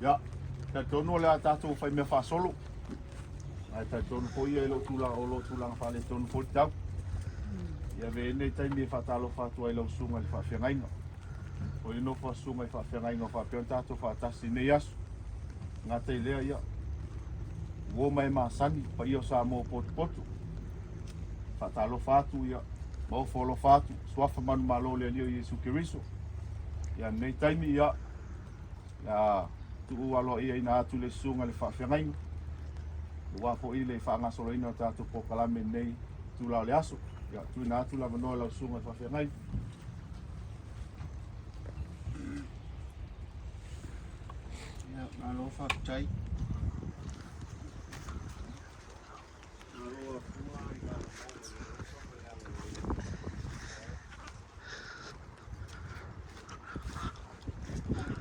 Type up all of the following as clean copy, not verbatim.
Ia, talitonu o le a tatou fai mea faasolo. Ae talitonu foi ia i lou tulaga, o lou tulaga faaletonu foi le tau. Ia avea ai lenei taimi e faatalofa atu ai i lau susuga i le faafeagaiga. O le nofo a susuga i faafeagaiga o faapea ona tatou faatasi i lenei aso. E gata i lea, ia, uo ma e masani, paia o Samoa potopoto. Faatalofa atu, ia, ma ofo alofa atu, suafa manumalo o le Alii o Iesu Keriso. Ia, lenei taimi, ia, ia tuu aloaiaina atu le susuga i le faafeagaiga, aua foi le faagasoloina o tatou polokalame i lenei itula o le aso. Ia, tuuina atu le avanoa i lau susuga i le faafeagaiga. Ia, malo. Malo faafetai. Malo afua i le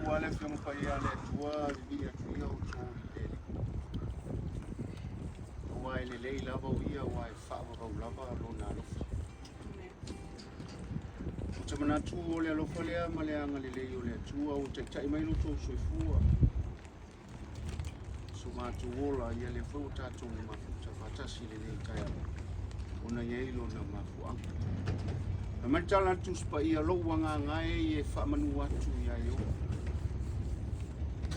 Ua le Afioga Paia a le Atua, vivii atu ia outou i le Alii. Aua e lelei lava o ia, aua e faavavau lava lona alofa. Ou te manatu o le alofa lea ma le agalelei o le Atua ua taitai mai lo outou soifua. So matou ola, ia lea foi ua tatou mafuta faatasi i lenei taeao, ona i ai lona mafuaaga. Fai mai le tala a le Tusi Paia, lou agaga e e faamanu atu ia Ieova.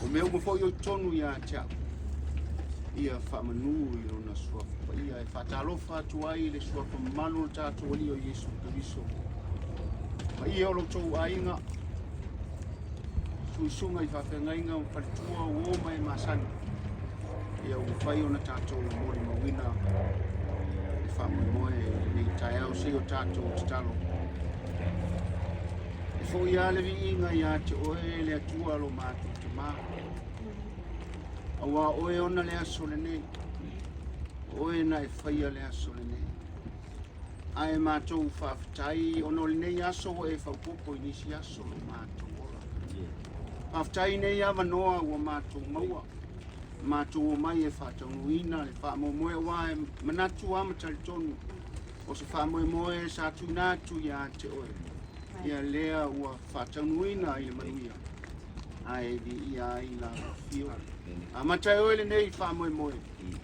O mea uma foi o i totonu ia te au, ia faamanu i lona suafa paia. E faatalofa atu ai i le suafa mamalu o le tatou Alii o Iesu Keriso. Paia o lo outou aiga, suisuga i faafeagaiga ma faletua, uo ma e masani, ia ua mafai ona tatou molimauina le faamoemoe i lenei taeao se i o tatou tatalo. E foi lava le viiga ia te oe le Atua lo matou Tamā, aua o oe ona le aso lenei, o oe na e faia le aso lenei. Ae matou faafetai ona o lenei aso ua e faaopoopo i nisi aso o lo matou ola. Faafetai i nei avanoa ua matou maua, matou omai e faataunuuina le faamoemoe, aua e manatu lava ma talitonu o se faamoemoe sa tuuina atu ia te oe, ia lea ua faataunuuina i le manuia, ae viia ai la afio. Amata e oe lenei faamoemoe,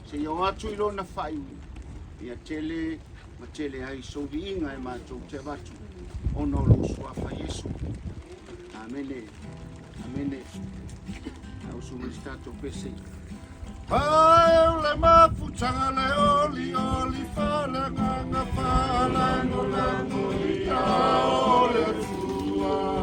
seia oo atu i lona faaiuina, ia tele ma tele ai sou viiga e matou te avatu ona o lou suafa Iesu. Amene. Amene. A usu mai se tatou pese. Ai le mafutaga le oli oli faleagaga faalagolago ia o le Atua.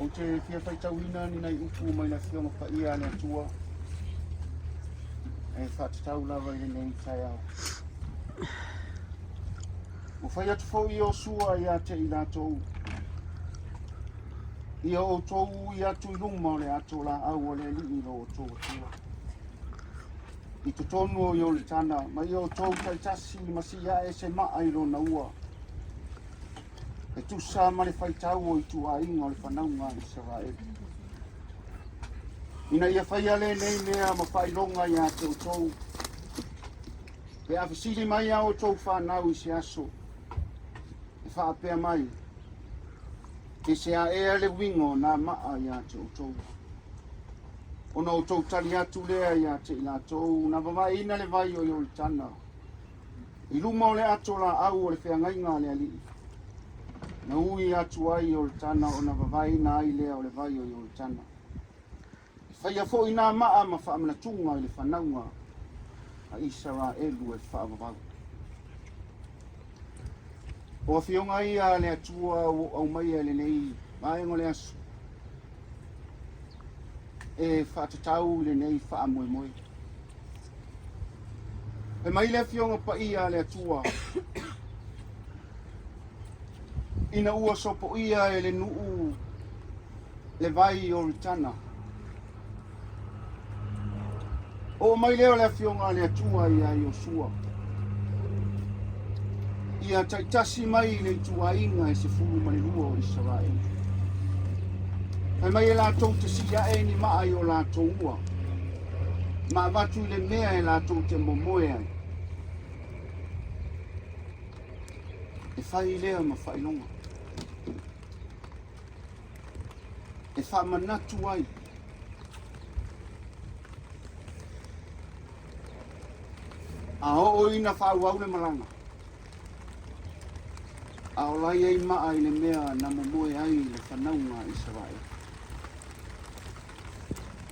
Ou te fia faitauina ni nai upu mai le Afioga Paia a le Atua e faatatau lava i lenei taeao. Ua fai atu foi Iosua ia te i latou, ia outou ui atu i luma o le ato laau a le Alii lo outou Atua, i totonu o Ioritana, ma ia outou taitasi ma siiae se maa i lona ua, e tusa ma le faitau o ituaiga o le fanauga a Isaraelu. Ina ia faia lenei mea ma faailoga ia te outou, pe a fesili mai a outou fanau i se aso, e faapea mai, e se aea le uiga o nā maa ia te outou. Ona outou tali atu lea ia te i latou, na vavaeina le vai o Ioritana, i luma o le ato laau o le feagaiga a le Alii, na ui atu ai Ioritana ona vavaeina ai lea o le vai o Ioritana. E faia foi nā maa ma faamanatuga i le fanauga a Isaraelu e faavavau. O afioga ia a le Atua ua ou aumaia i lenei vaega o le aso e faatatau i lenei faamoemoe. Fai mai le Afioga Paia a le Atua, ina ua sopoia e le nuu le vai o Ritana. Oo mai lea o le Afioga a le Atua iā Iosua, ia taitasi mai i le ituaiga e 12 o Isaraelu. Fai mai e latou te sii ae ni maa i o latou ua, ma avatu i le mea e latou te momoe ai. E fai lea ma faailoga. E faamanatu ai A oo ina faaauau le malaga, a o la e i ai maa i le mea na momoe ai le fanauga a Isaraelu.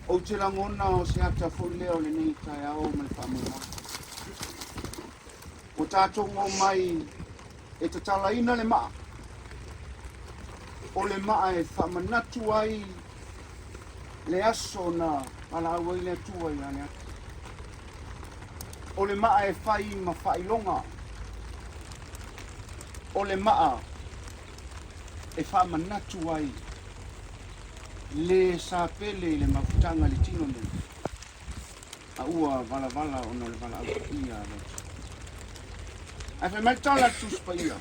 Ou te lagona o se ata foi lea o lenei taeao ma le faamoemoe. Ua tatou omai e tatalaina le maa, o le maa e faamanatu ai le aso na valaau ai le Atua ia Leata. O le maa e fai ma faailoga, o le maa e faamanatu ai le sa pele i le mafutaga i le tino nei, a ua valavala ona o le valaau paia a le Atua. Ae fai mai le tala a le Tusi Paia,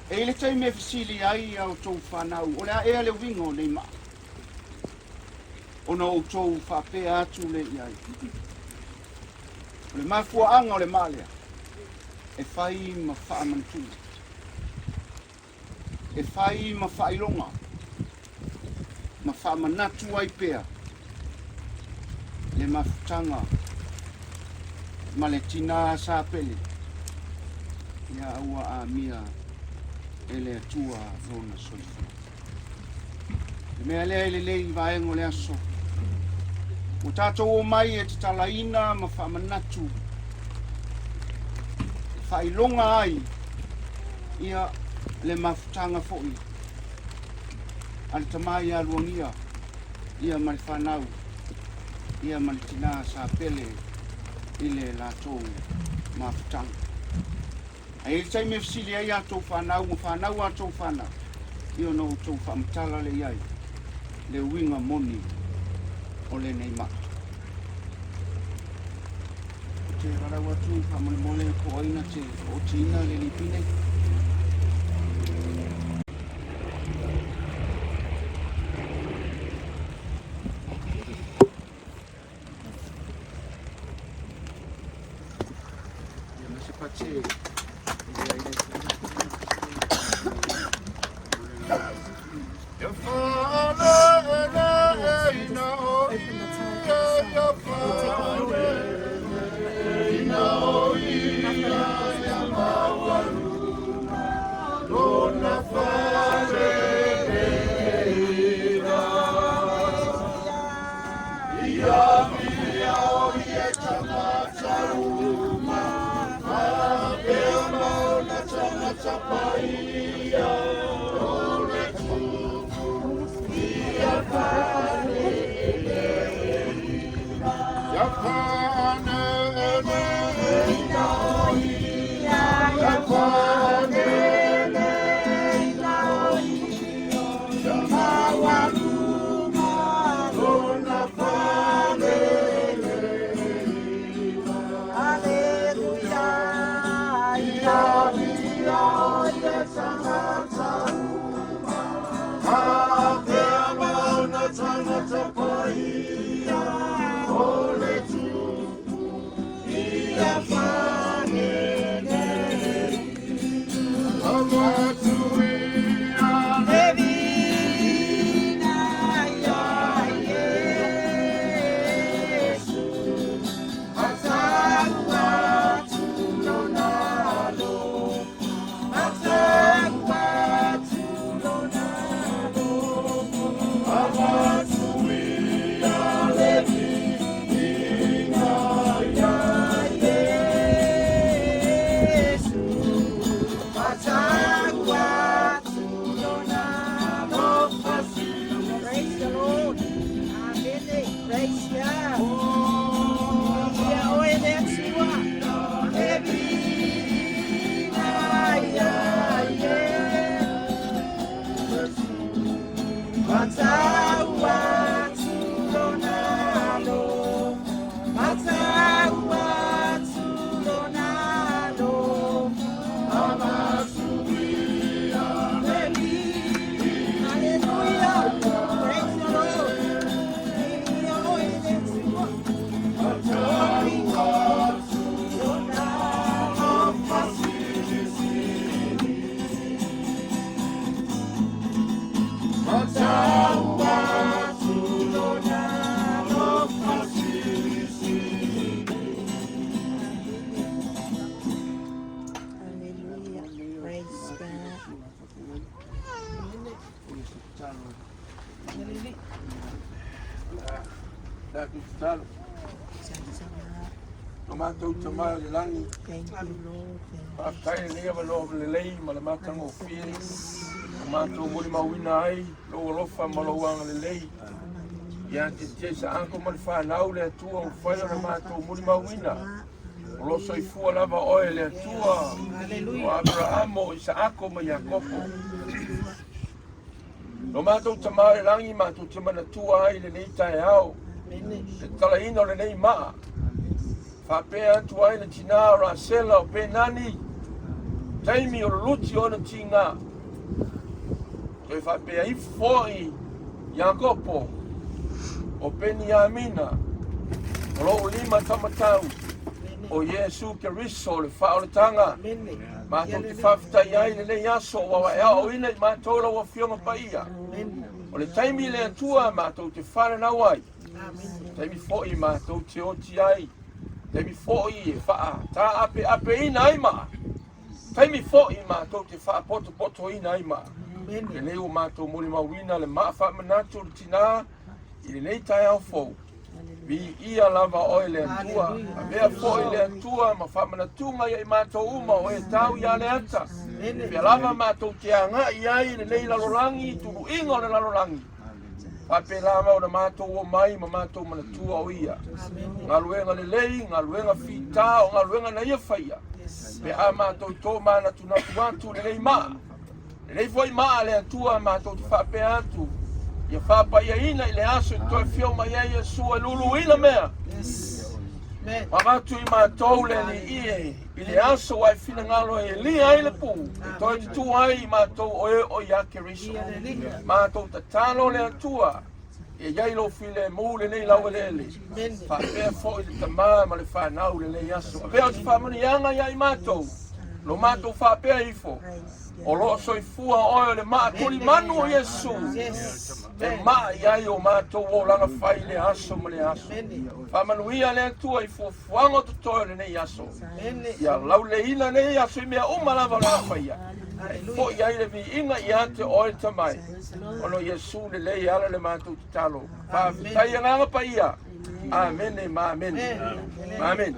E i le taimi e fesili ai a outou fanau, o le a ea le uiga o nei maa? Ona outou faapea atu lea i ai, o le mafuaaga o le maa lea, e fai ma faamanatuga, e fai ma faailoga, ma faamanatu ai pea le mafutaga ma le tinā sa pele, ia ua amia e le Atua lona soifua. Le mea lea e lelei i vaega o le aso, ua tatou omai e tatalaina ma faamanatu e faailoga ai ia le mafutaga foi a le tama ia Luagia ia ma le fanau ia ma le tinā sa pele i le latou mafutaga. Ae i ai le taimi e fesili ai a outou fanau ma fanau a outou fanau, ia ona outou faamatala lea i ai le uiga moni o lenei maa. Ou te valaau atu faamolemole po o ai na te ootiina le lipi nei. Ia ma se pati e le ai le Ia faaleleina o ia, ia faaleleina o ia, ia maualuga lona faaleleina. Ia mia o ia tagata uma, faapea ma ona tagata paia, o le Tupu, ia faaleleina. Ia faaleleina o ia, ia faaleleina o ia, ia maualuga lona faaleleina. Aleluia, ia mia o ia tagata uma, faapea ma ona tagata paia, o le Tupu, ia faaleleina. Avatu ia le viiga ia Iesu, matau atu lona alofa, matau atu lona alofa. Avatu ia le viiga ia. Tatou tatalo. Lo matou Tama i le lagi, faafetai i lenei avanoa lelei ma le matagofie ua matou molimauina ai lou alofa ma lou agalelei. Ia te Saako ma le fanau le Atua ua mafai ona matou molimauina. O lo o soifua lava oe le Atua o Aperaamo, o Isaako ma Iakopo. Lo matou Tama i le lagi matou te manatua ai i lenei taeao le talaina o lenei maa. Faapea atu ai le tinā o Rasela o Penani, taimi o luluti ona tigā. Toe faapea ifo foi Iakopo o Peniamina, o lou lima tamatau, o Iesu Keriso le faaolataga. Matou te faafetai ai i lenei aso ua e aoaoina i matou lau Afioga Paia. O le taimi le Atua matou te fananau ai, taimi foi matou te oti ai, taimi foi e faataapeapeina ai maa, taimi foi matou te faapotopotoina ai maa. Lenei ua matou molimauina le maa faamanatu o le tinā i lenei taeao fou. Viia lava oe le Atua, avea foi le Atua ma faamanatuga ia i matou uma o e tau ia Leata. Pea lava matou te agai ai i lenei lalolagi, tuluiga o le lalolagi. Faapela ma ona matou o mai ma matou manatua o ia. Galuega lelei, galuega fita, o galuega na ia faia. Pe a matou tō manatunatu atu lenei maa. Lenei foi maa le Atua matou te faapea atu, ia faapaiaina i le aso i toe fio mai ai Iesu e luluina mea. Avatu i matou le Alii e i le aso ua e finagalo e lia ai le pū, e toe tutū ai i matou o e o ia Keriso. Matou tatalo le Atua, ia iai lou filemu lenei laueleele, faapea foi le tama ma le fanau lenei aso. Avea o se faamanuiaga ia i matou, lo matou faapea ifo, O lo o soifua oe o le maa tulimanu o Iesu, e maa i ai o matou olaga fai i le aso ma le aso. Faamanuia le Atua i fuafuaga o totoe o lenei aso. Ia lauleina nei aso i mea uma lava o le a faia. E foi ai le viiga ia te oe le Tamai. Ona o Iesu lelei e ala le matou tatalo. Faafetai Agaga Paia. Amene ma amene. Amene.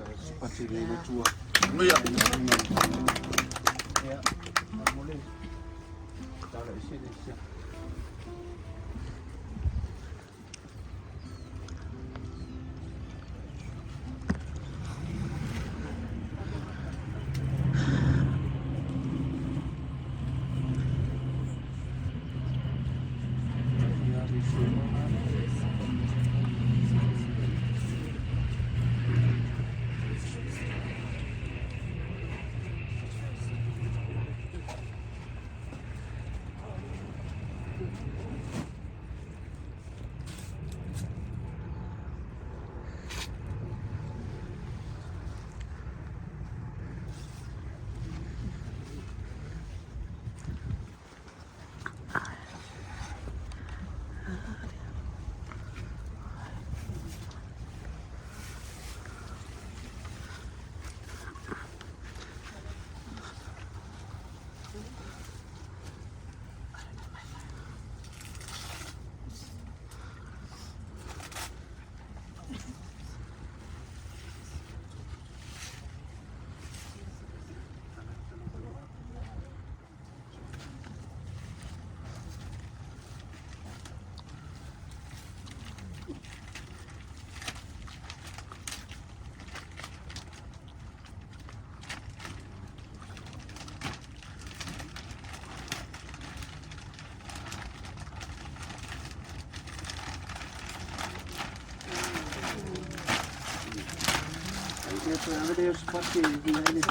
Ia toe ave lea o se pasi i le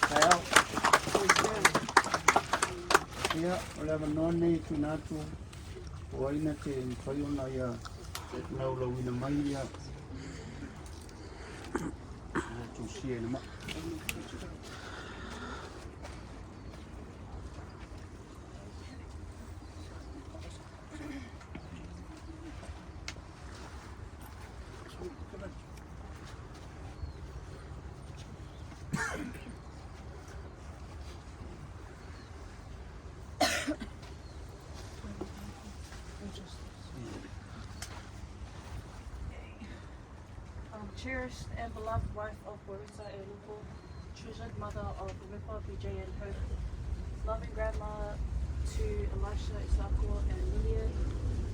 taeao. Ia, o le avanoa lenei e tuuina atu o ai na te mafai ona ia laulauina mai ia tusia i le maa. Cherished and beloved wife of Borita E. Lupo, treasured mother of Ripa, BJ and Hope, loving grandma to Elisha, Isako and Lillian,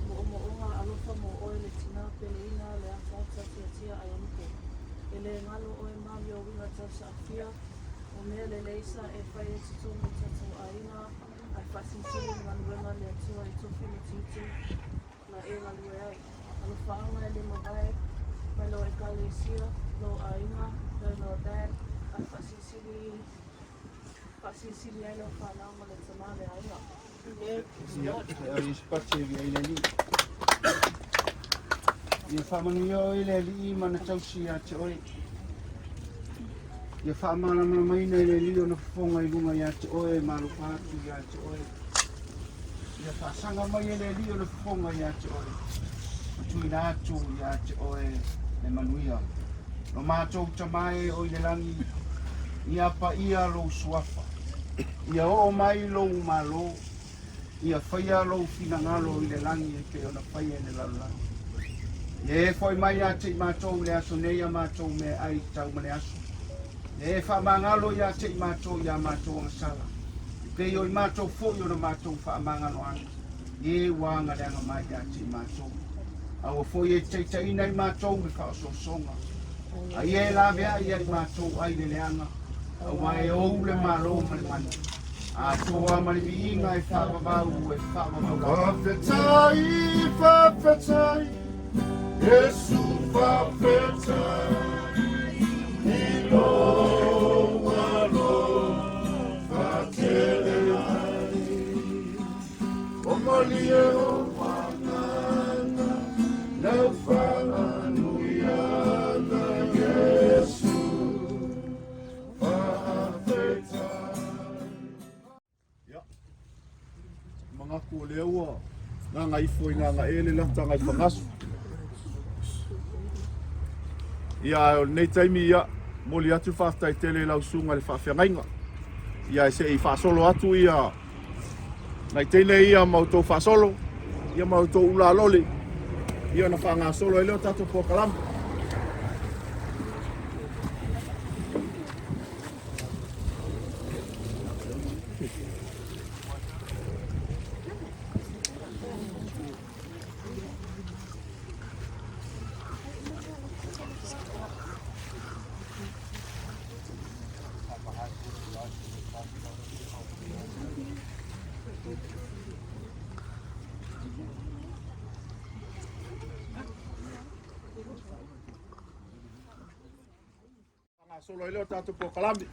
Moʻomoʻoga alofa mo ʻoe le tina, peleina, le ataata, tiatia ai anupo. E le ngalo ʻoe ma mea uiga tausaʻafia, o mea leleisa e fai ai totonu o tatou ʻāina, ae faasilisili le galuega le Atua i tofi ma tiute na e galue ai. Alofaaga e le mavae mai lau Ekalesia, lou ʻāiga, lau Noa Band, ae faasilisili faasilisili ai lau fanau ma le tama le aiga. Ia, e o se pati e via i le Alii. Ia faamanuia oe le Alii ma na tausi ia te oe. Ia faamalamalamaina e le Alii ona fofoga i luga ia te oe ma alofa atu ia te oe. Ia faasaga mai e le Alii ona fofoga ia te oe ma tuuina atu ia te oe le manuia. Lo matou Tama e o i le lagi, ia paia lou suafa. Ia oo mai lou Malo. Ia faia lou finagalo i le lagi e pei ona faia i le lalolagi. Ia e foi mai ia te i matou i le aso nei a matou meaai tatau ma le aso. Ia e faamagalo ia te i matou i a matou agasala, e pei o i matou foi ona matou faamagalo atu i e ua agaleaga mai ia te i matou. Aua foi e taitaiina i matou i le faaosoosoga, a ia e laveai ia i matou ai le leaga, aua e ou le Malo ma le mana, atoa ma le viiga e faavavau e faavavau lava. Faafetai, faafetai, Iesu faafetai i lou alofa tele mai. O malie o agaga, lau faamanuiaga, Iesu faafetai. Ia, manatu o lea ua gagaifo i gagae le lata i fagasu. Ia, o lenei taimi, ia, moli atu faafetai tele i lau susuga i le faafeagaiga. Ia, e se i faasolo atu ia nai teine ia ma outou faasolo, ia ma outou ulalole, ia ona faagasolo ai lea o tatou polokalame. Faagasolo ai lea o tatou polokalame.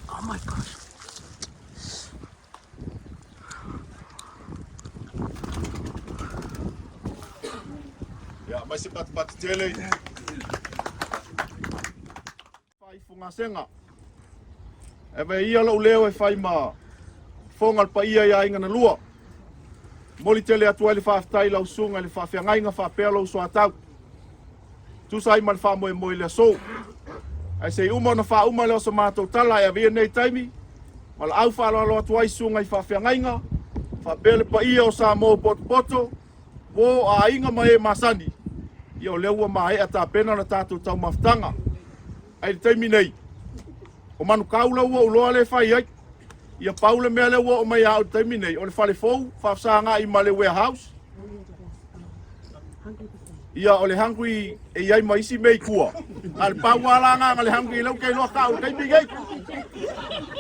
Oh my gosh. Ia, mai se patipati tele. Faaifogasega. E avea ia lou leo e fai ma fofoga o le paia i aiga na lua. Momoli tele atu ai le faafetai i lau susuga i le faafeagaiga faapea lou soatau. Tusa ai ma le faamoemoe i le aso. Ae se i uma ona faauma lea o sa matou tala e avea nei taimi, valaau faaaloalo atu ai susuga i faafeagaiga, faapea le paia o Samoa potopoto, uo aiga ma e masani, ia o lea ua maea tapena le tatou taumafataga. Ae i le taimi nei, o manukau la ua ou iloa lea e fai ai. Ia pau le mea lea ua oo mai ia au i le taimi nei, o le fale fou, faafesagai ma le warehouse. Ia o le hungry e i ai ma isi mea i tua. A o le pau lava la agaga le hungry lea ou te iloa ka au i le taimi nei.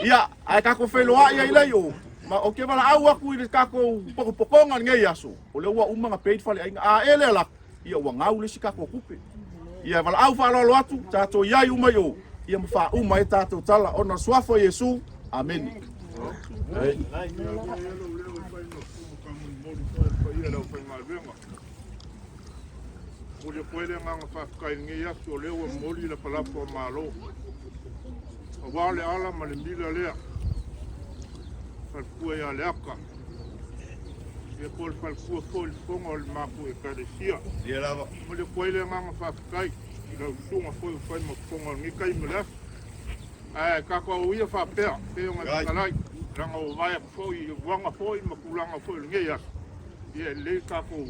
Ia, ae tatou feiloai ai lea i o. Ma ou te valaau atu i le tatou potopotoga i lenei aso, o lea ua uma ona pay le faleaiga, a e le alu atu, ia ua gau le isi tatou tupe. Ia valaau faaaloalo atu, tatou i ai uma i o, ia ma faauma ai tatou tala ona o le suafa o Iesu. Amene. Momoli atu ai le agaga faafetai i lenei aso o lea ua momoli lapalapa o malo. Aua o le ala ma le mila lea, faletua ia Leaka, ia po o le faletua foi o le fofoga o le matou ekalesia. Ia lava. Momoli atu ai le agaga faafetai i lau susuga foi ua fai ma fofoga o lenei taimi o le aso. Ae tatou ia faapea, pei ona e fetalai, leaga ua vae atu foi i uaga foi ma tulaga foi o lenei aso, ia e lelei tatou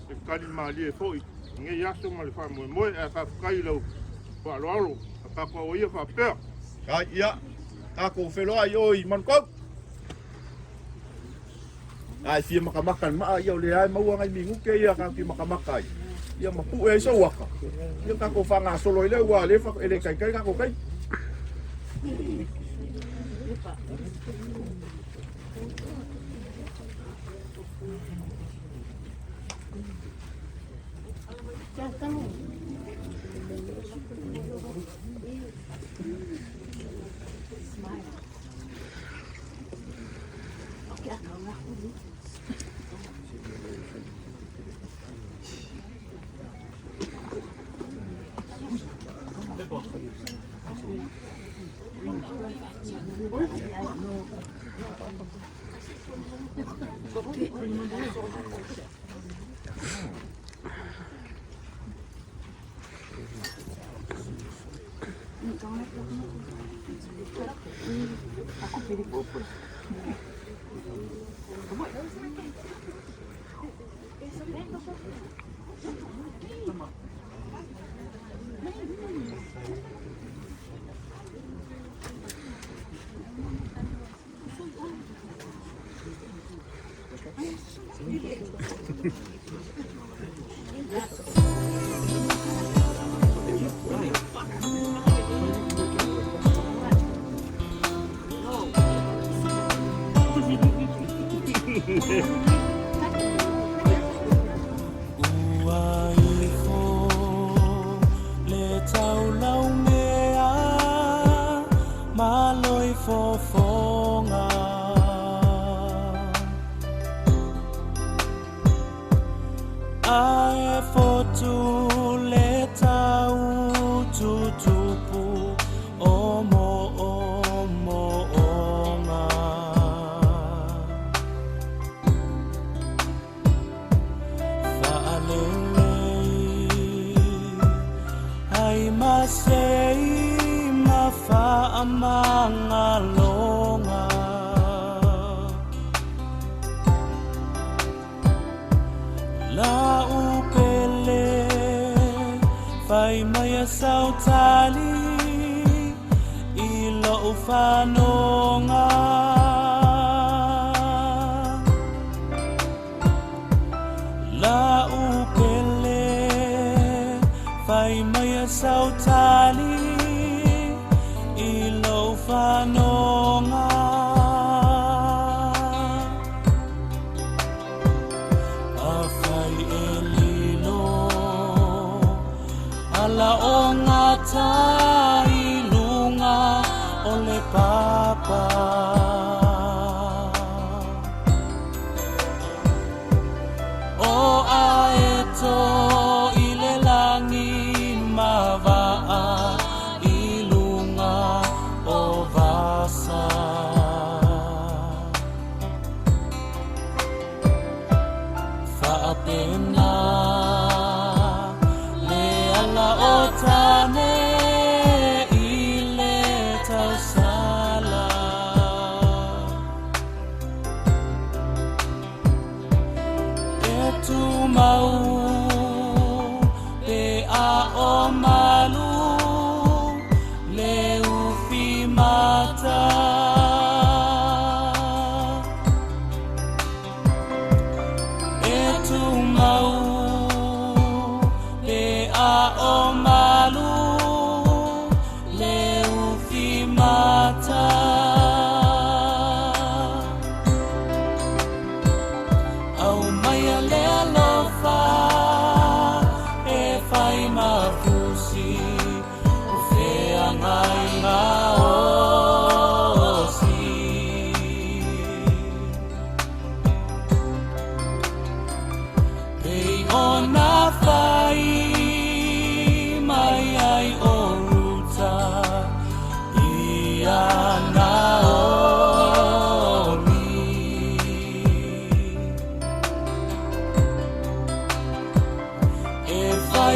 e tali malie foi i lenei aso ma le faamoemoe. Ae faafetai i lau faaaloalo, a tatou ia faapea. Ai, ia, tatou feloai o i Manukau. Ai fia makamaka le maa, ia o lea e maua nai minute ia tatou te makamaka ai. Ia ma pue ai sou aka. Ia tatou faagasolo ai lea ua le e le taitai tatou taimi. Ua ifo le taulaumea ma loifofoga. Ae fotu le taututupu o moomooga. Faalelei ai masei ma faamagaloga. Lau pele fai mai a sautali i lou fanoga. Lau pele fai mai a sautali i lou fanoga. Afai e lilo ala o gata i luga o le papa. O aeto i le lagi ma vaa i luga o vasa. Faapena le ala o tane i le tausala. E tumau pe a o malu le ufi mata. E tumau pe a o malu le ufi mata.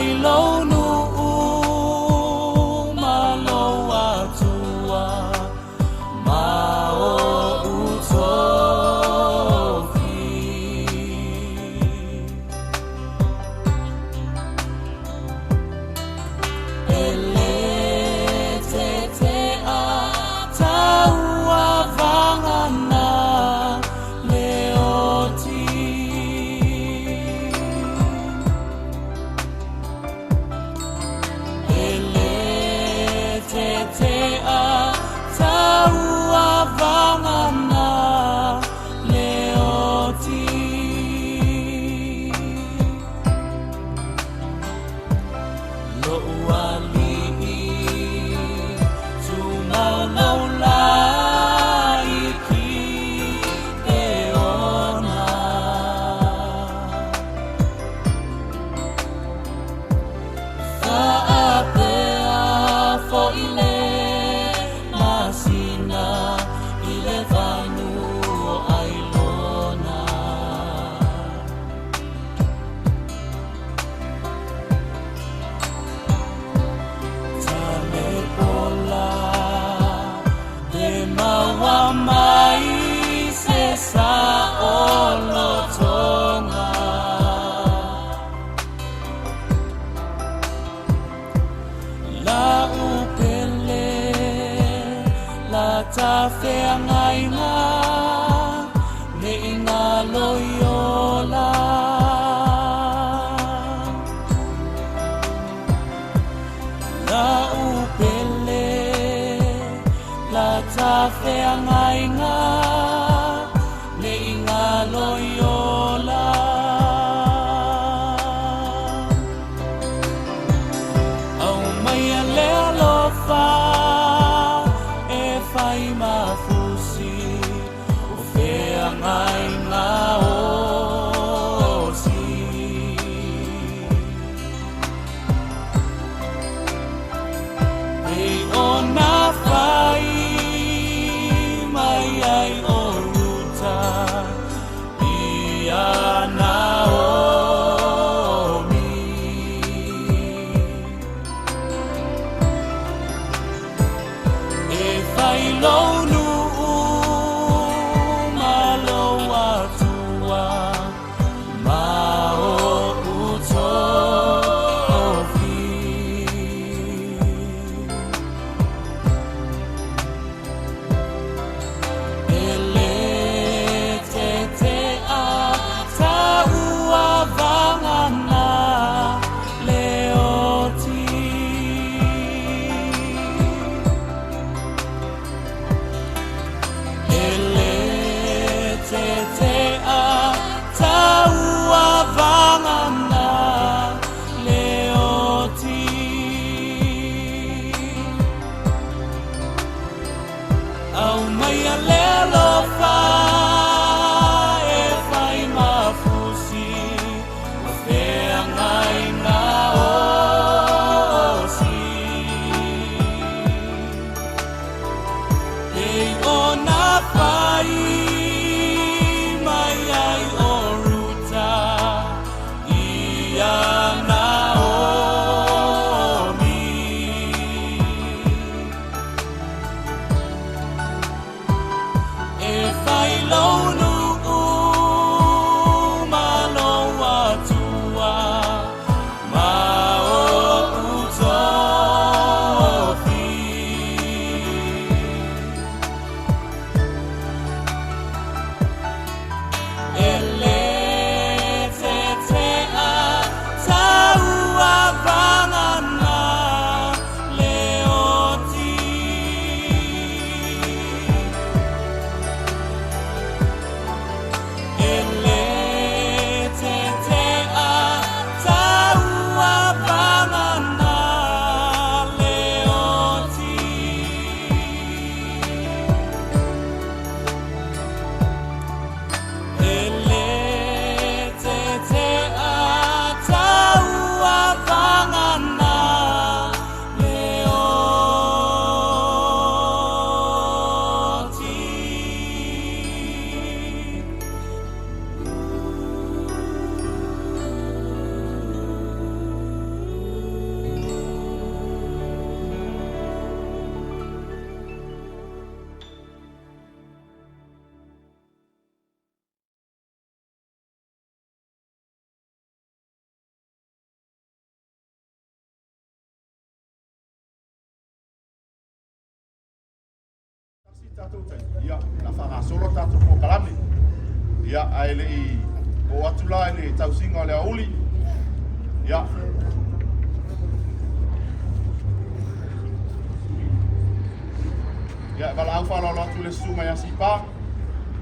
Mai lou nuu ma lou atua ma o'u tofi. E le tete'a tauavaga na leoti. E le tete'a tauavaga na leoti. Lo'u ali'i tumau lau laiki e ona. Fa'apea fo'i le masina i le vanu o ailona. Talepola pe maua mai se sa'olotoga. La'u pele la tafeagaiga ne'i galo iola. La'u pele la tafeagaiga ne'i galo iola. Aumaia le alofa e fai mafusi o feagaiga osi. Pei ona fai mai tatou taimi, ia, o le a faagasolo le tatou polokalame. Ia, ae le i oo atu la i le tausiga o le aoauli, ia, ia, e valaau faaaloalo atu i le susuga ia Sipa,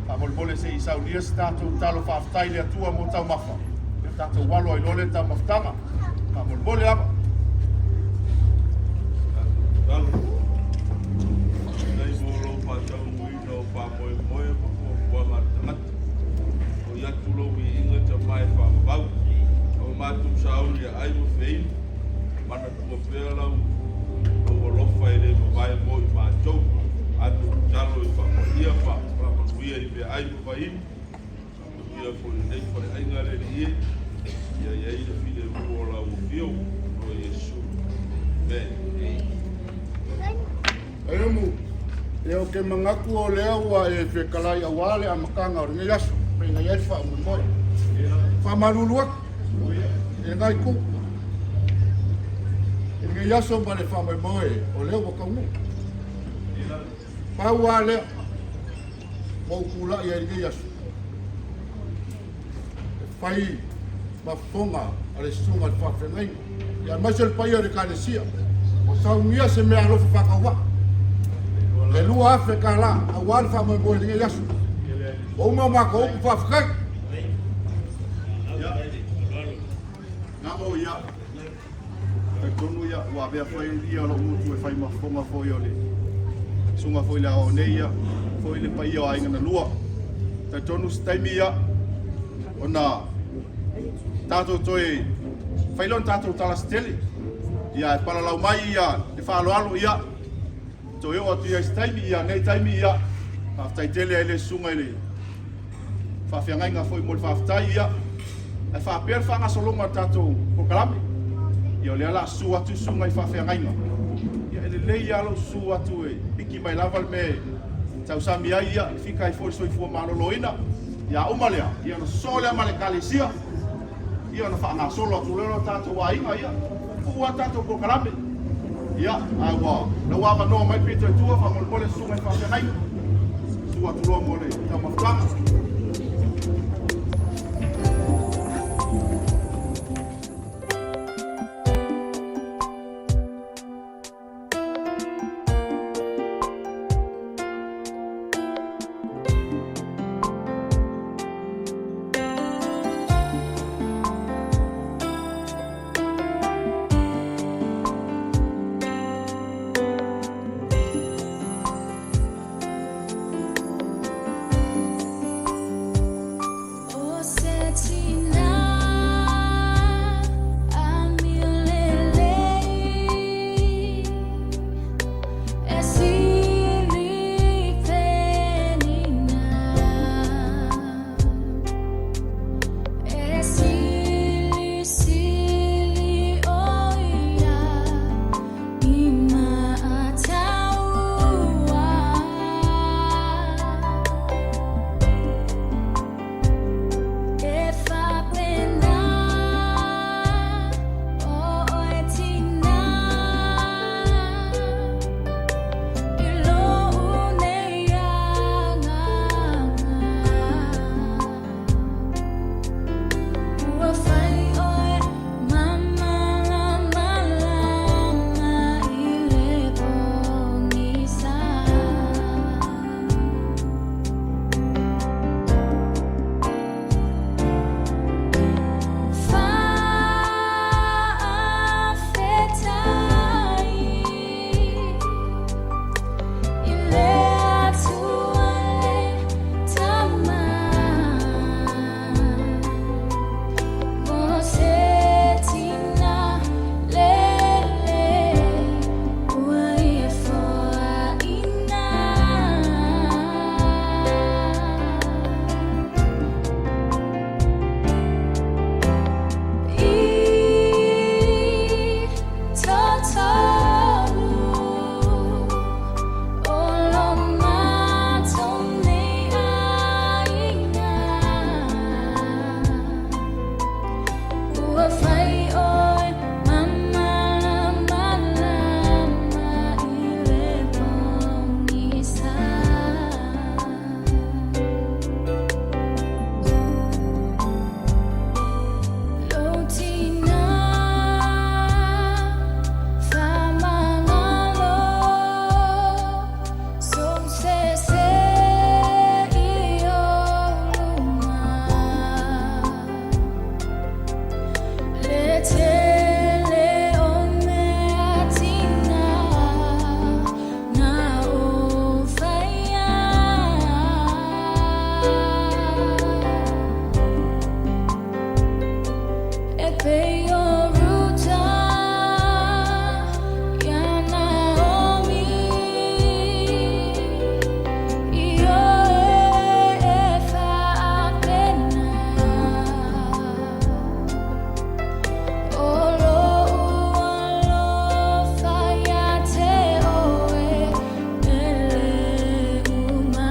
faamolemole se i saunia se tatou tatalo faafetai i le Atua mo taumafa, ia tatou alo ai loa lea i le taumafataga. Faamolemole lava. Tatalo. Faafetai mo lou faataunuuina o faamoemoe ma fuafuaga a le tagata. Foi atu lou viiga tama e faavavau. Ua matou sauni e ai ma feinu, manatua pea lau lou alofa e le mavae mo i matou. Matou tatalo i faapaia ma faamanuia i meaai ma vainu. Faamanuia foi i lenei faleaiga le Alii e. Ia i ai le filemu o lau afio o Iesu. Amen. Emu, ia ou te manatu o lea ua e fetalai aua le amataga o lenei aso, pei ona i ai le faamoemoe. Faamalulu atu i lena itu i lenei aso ma le faamoemoe o lea ua taunuu. Pau lava lea ua ou tulai ai i lenei aso, e fai ma fofoga a le susuga i le faafeagaiga, ia aemaise le paia o le Ekalesia, ua saunia se meaalofa faatauvaa e $2,000 aua le faamoemoe i lenei aso. Ua uma a matou upu, faafetai. Namo ia, talitonu ia, ua avea foi ia lou gutu e fai ma fofoga foi o le susuga foi i le aoao nei ia, foi le paia o aiga na lua. Talitonu se taimi ia, ona tatou toe fai lea o ni tatou tala se tele. Ia, ae palalau mai ia le faaaloalo ia, toe oo atu ia i se taimi, ia nei taimi ia, faafetai tele ai le susuga i le faafeagaiga foi mo le faafetai ia. Ae faapea le faagasologa o le tatou polokalame. Ia o lea o le a susu atu susuga i faafeagaiga. Ia e lelei lava lou susu atu e piki mai lava le mea e tausami ai ia, e fika ai foi le soifua maloloina. Ia a uma lea, ia ona sosoo lea ma le Ekalesia, ia ona faagasolo atu loa lea o tatou aiga, ia pupuu lava le tatou polokalame. Ia, ae ua lau avanoa mai le pito i tua faamolemole susuga i faafeagaiga. Susu atu loa mo le taumafataga. pei o Ruta iā Naomi Ioe e faapena O loʻu alofa iā te ʻoe e le uma.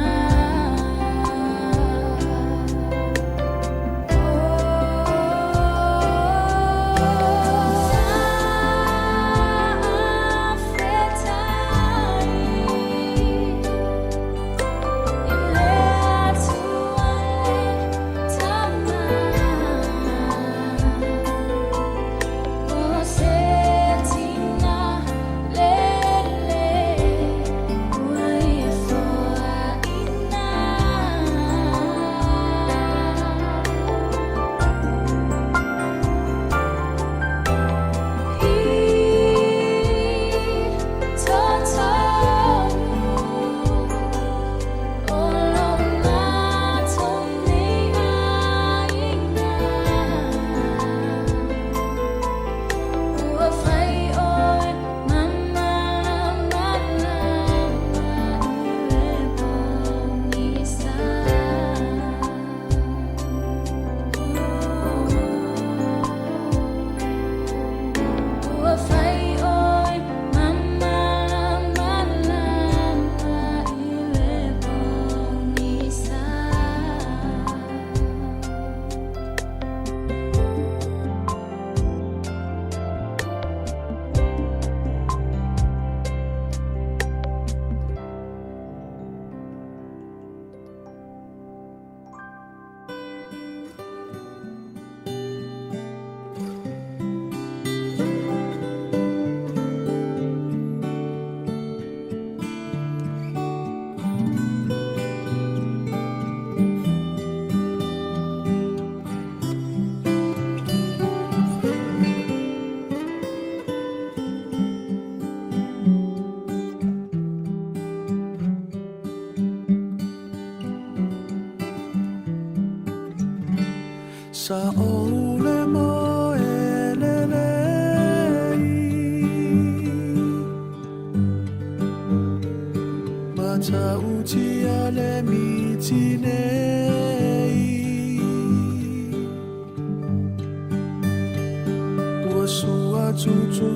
Ua fai ʻoe ma mālamalama i le pogisa. Sa ou le moe lelei Matautia le miti nei Ua sua tutu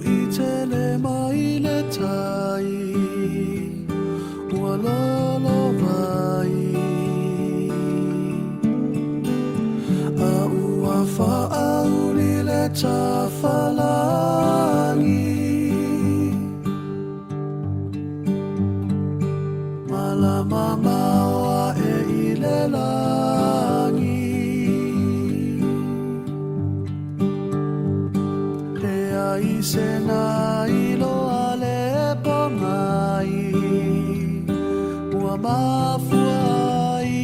i tele mai le tai Ua lalovai A ua faauli le tafalagi Malama maoa e i le lagi Leai se na iloa le pogai Ua mafua ai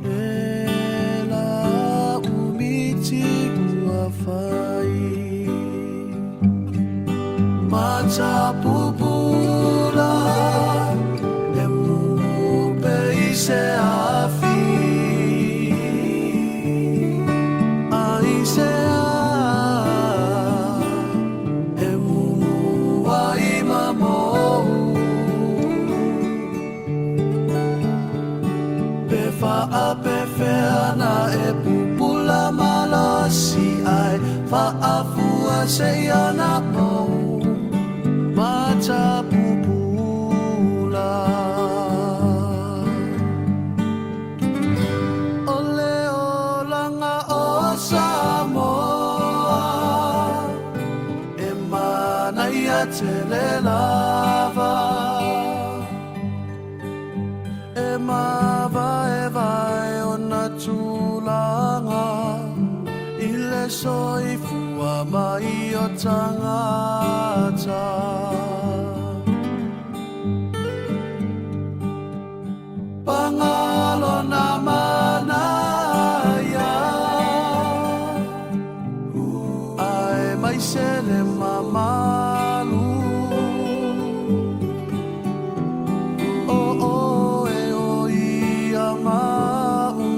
e la umiti ua fai Matapupula e mumu pe i se afi Ai se a e mumu ai mamou Pe faapefea na e pupula malosi ai Faafua seia na mou Matapupula O le olaga o Samoa E manaia tele lava E mavaevae ona tulaga I le soifua mai o tagata Pagalo na manaia Ae mai se le mamalu O oe o ia ma'u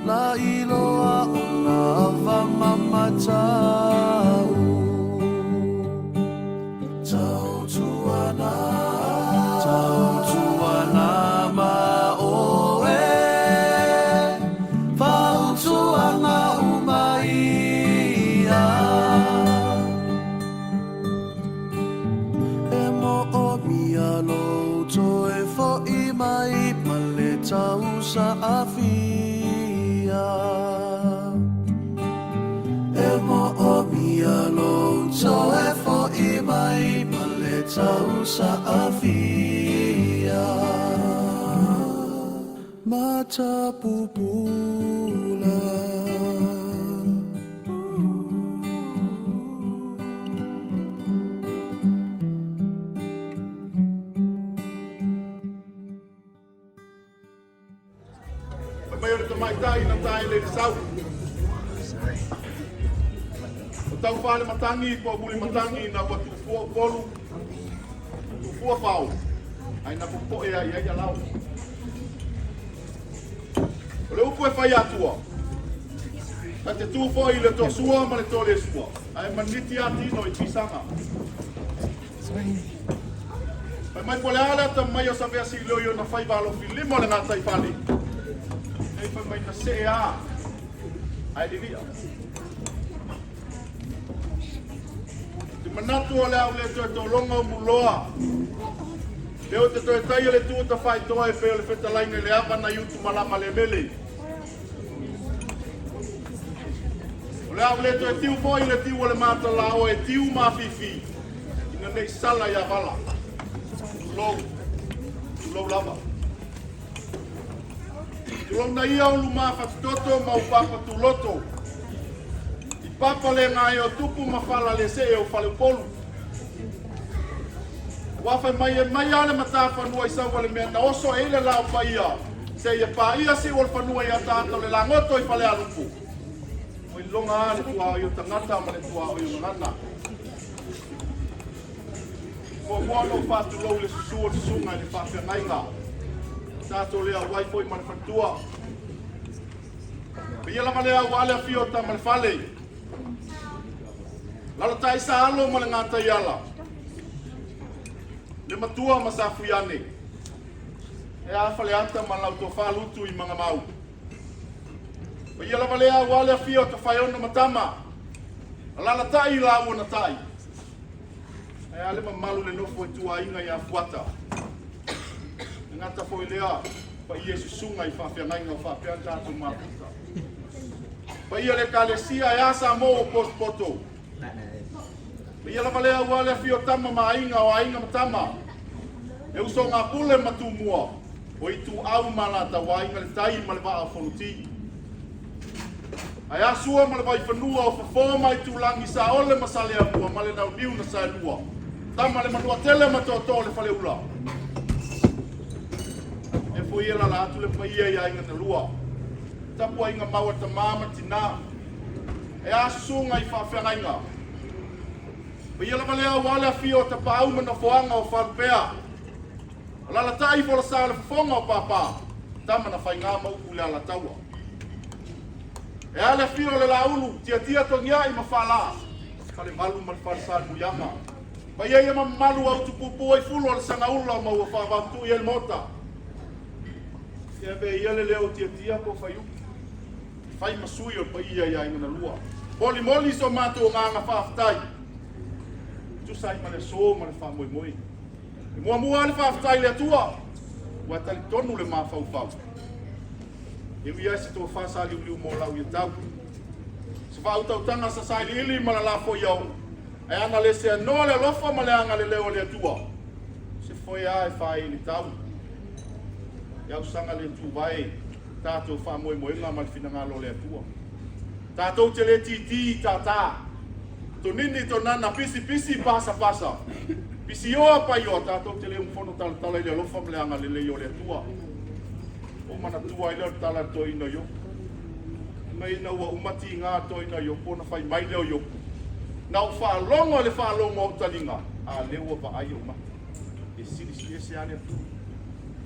La iloa ona matau Tautuana, tautuana ma oe Fautuaga uma ia E moomia lou toe fo'i mai ma le tausaafia. E moomia lou toe fo'i mai ma le tausaafia. Matapupula. Fai mai o le tamaitai na taele i le sau. O taufa le matagi po o mulimatagi ina ua tuufua Upolu, tuufua Fao, ae na popoe lava i ai Alao. O le upu e fai atua, ta te tu foi i le toasua ma le toalesua, ae maniti lava tino i pisaga. Fai mai po o le a le atamai o Saveasiuleo i ona faiva alofilima o le gataifale, nei fai mai na see lava ae lilia. Ou te manatu o le a ou le toe tologa umuloa, lea ou te toe taia le tu tafaitoa e pei o le fetalaiga i le ava nai Utumalama le mele. O le a ou le toe tiu foi i le tiu o le matalaoa e tiu ma afifi ina ne i sala ia vala. Tulou, tulou lava. Tulouna ia o luma fatutoto ma upapa tuloto. I papa le gae o tupu ma fala le see o Faleupolu. Ua fai mai e mai lava le matafanua i sau o le mea na oso ai le lao paia seia paia siu o le fanua i ataata o le lagoto i Falealupo. Ua iloga lava le tuaoi o tagata ma le tuaoi o gagana. Muamua ona ou faatulou i le susu o le susuga i le faafeagaiga, tatou le auai foi ma le faletua. Paia lava lea aua le afio o tama le fale. Lalotai sa alo ma le gataiala, le matua ma Safuiane, e a Faleata ma lau tofa Lutu i Magamau. Paia lava lea aua le afio o Tafaeono ma Tama, alalatai laua na tai. Ae a le mamalu le nofo ituaiga ia Fuata. E gata foi lea paia i susuga i faafeagaiga o faapea na tatou mafuta. Paia le Ekalesia e a Samoa ua potopoto. Paia lava lea aua le afio o Tama ma Aiga, o Aiga ma Tama, le uso ga Pule ma Tumua, o Ituau ma Alataua, Aiga le Tai ma le Vaa o Fonoti. Ae a Sua ma le Vaifanua, o Fofo ma Aitulagi, Saole ma Saleaaumua ma le Launiu na Saelua, Tama le Manuatele ma Tootoo o le Faleula. E foi e lala atu le paia i aiga na lua, tapuaiga mau a tama ma tina, e a susuga i faafeagaiga. Paia lava lea aua le afio o Tapaau ma Nofoaga o Falupea, Alalatai Folasa o le Fofoga o Papa, tama na faiga ma upu i le Alataua. E a le afio o le Laulu, Tiatia Togiai ma Fala, Falemalu ma le Falesalimuliaga. Paia ia ma mamalu au tupupu ai fulu o le Sagaula ma ua faavautui ai le Maota. E ave ia le leo Tiatia po o Faiupu, e fai ma sui o le paia i aiga na lua. Molimoli so matou agaga faafetai, e tusa ai ma le aso ma le faamoemoe. E muamua lava le faafetai i le Atua, ua talitonu le mafaufau. E ui ai se tofa sa liuliu mo lau ia tau. Se faautautaga sa sailiili ma lalafo ia o'u, ae ana le seanoa le alofa ma le agaleleu o le Atua, se foe a e faaei i le tau. E ausaga le tuvae tatou faamoemoega ma le finagalo o le Atua. Tatou te le titi tātā, tonini tonana, pisi pisi, pasa pasa, pisioa paioa, tatou te le umufono talatala i le alofa ma le agalelei o le Atua. Ou manatua ai lea o le tala a le toeaina o Iopu. Fai mai ina ua uma tiga a le toeaina o Iopu ona fai mai lea o Iopu, Na ou faalogo i le faalogo a ou taliga, a lea ua vaai ou mata. E silisili ese lava le Atua.